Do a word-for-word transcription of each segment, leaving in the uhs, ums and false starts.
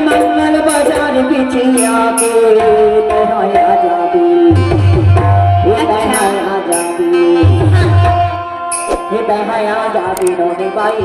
मंगल बाजार बिछिया के, तैं हा आ जाबे, हे तैं हा आ जाबे, हे तैं हा आ जाबे नोनी बाई।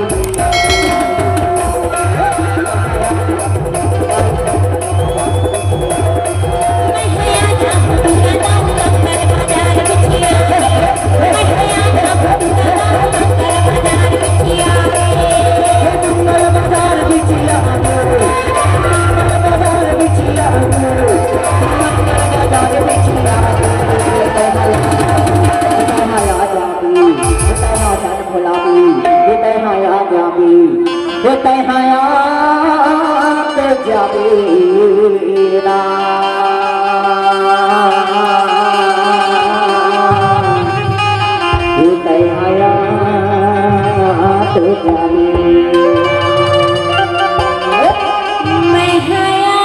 मैं हया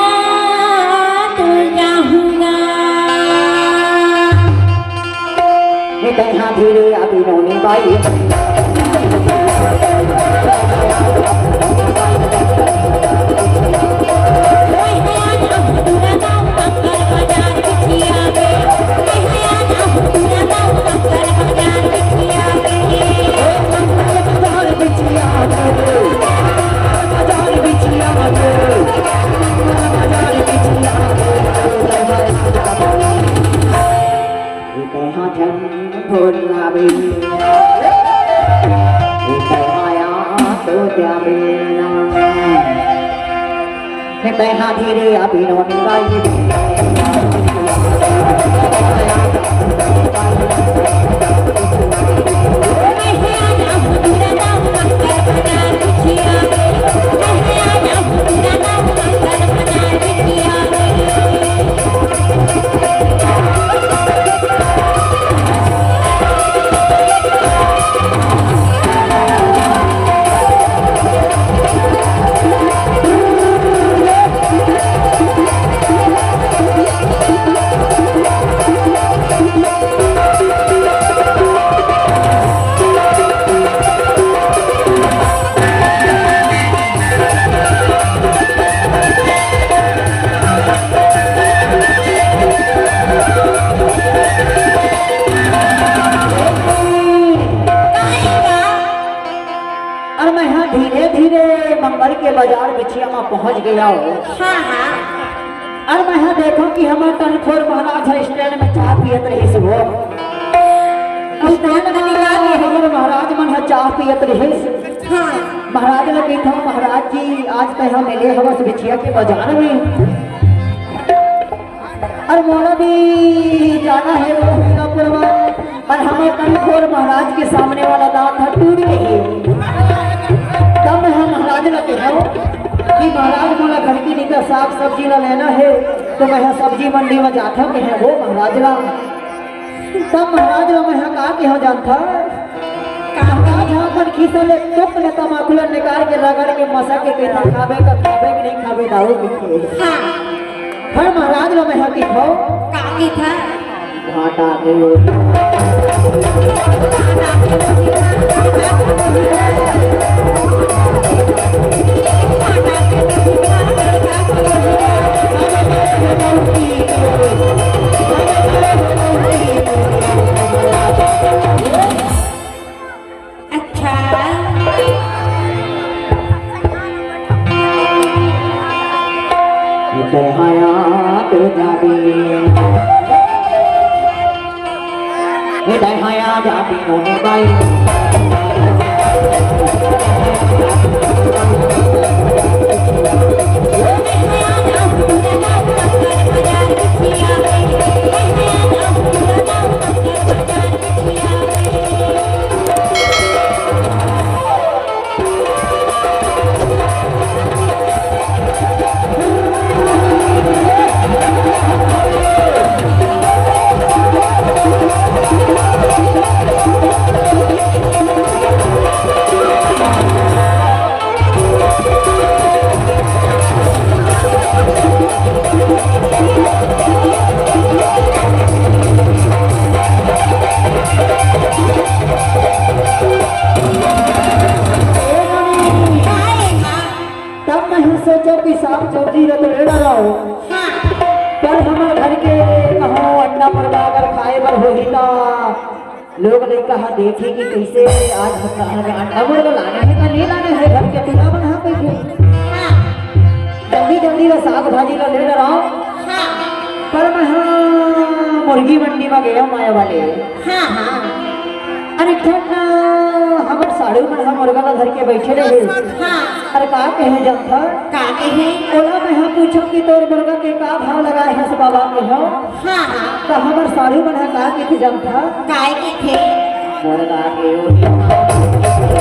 तो जाहूँगा। हे तैं हा धीरे आबे नोनी बाई। अरे मैं हा धीरे धीरे मंगल के बाजार बिछिया म पहुंच गया हूँ। हाँ, हाँ। अरे मैं हा देखो कि हमर टनखोर महाराज ह स्टैंड में चाय पियत रहिस वो। स्टैंड में निकाल के हमर महाराज मन ह चाय पियत रहिस। हाँ। महाराज ल कहिथव, महाराज जी, आज तैं हा मिले हवस बिछिया के बाजार में। अरे मोला भी जाना हे वो हीरापुर म, पर हमर टनखोर महाराज के सामने वाला दांत ह टूट गे हे। तब मैं हा महाराज ला कहेंव कि महाराज, मोला घर के निकर साग सब्जी ला लेना हे, तो मैं हा सब्जी मंडी म जाथंव कहेंव वो महाराज ला। तब महाराज ला मैं हा का कहेंव जानथस? काका झा अपन खीसा ले तुक ले तमाकू ल निकाल के रगड़ के मसक के कहिथे, "खाबे त खाबे कि नहीं खाबे दाऊ?" कहिथे। हाँ। हर महाराज ल मैं ह कहिथव। का कहिथे? भाटा के रोटी। अच्छा। ए दहाया तो जाबे, ए दहाया जाबे नोनी बाई। साग सब्जी ल तो ले डरव, हाँ। पर हमर घर के कहूँ अंडा मुर्गा अगर खाए बर होही त लोग लइका ह देखही कि कइसे आज अंडा मुर्गा लाने हे का नइ लाने हे घर के टूरा मन ह कहिथे। हाँ। जल्दी जल्दी ल साग भाजी ल ले डरव, हाँ। पर मैं ह मुर्गी मंडी म गेंव माया वाले। हाँ, हाँ। अरे एक ठन हमर साढ़ू मन ह मुर्गा ल धर के बइठे रहे। हाँ। अरे का कहे जानथस? का कहे? ओला मैं ह पूछंव कि तोर मुर्गा के का भाव लगाए हस बाबा कहेंव। हाँ, हाँ। त हमर साढ़ू मन ह का कहिथे जानथस? काय कहिथे? मुर्गा के ओही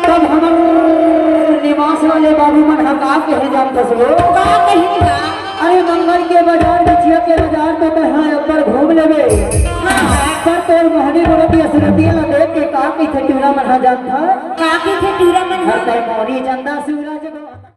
तब हमर निवास वाले बाबू मन ह का कहे जानथस वो? का कहे बा? अरे मंगल के बाजार, बिछिया के बाजार तो तैं ह अब्बड़ घूम लेबे। हाँ, हाँ। पर तोर मोहनी मूरत असुरतिया ल देख के का कहिथे टूरा मन ह जानथस? का कहिथे टूरा मन ह? अरे तैं मोरी चंदा सूरज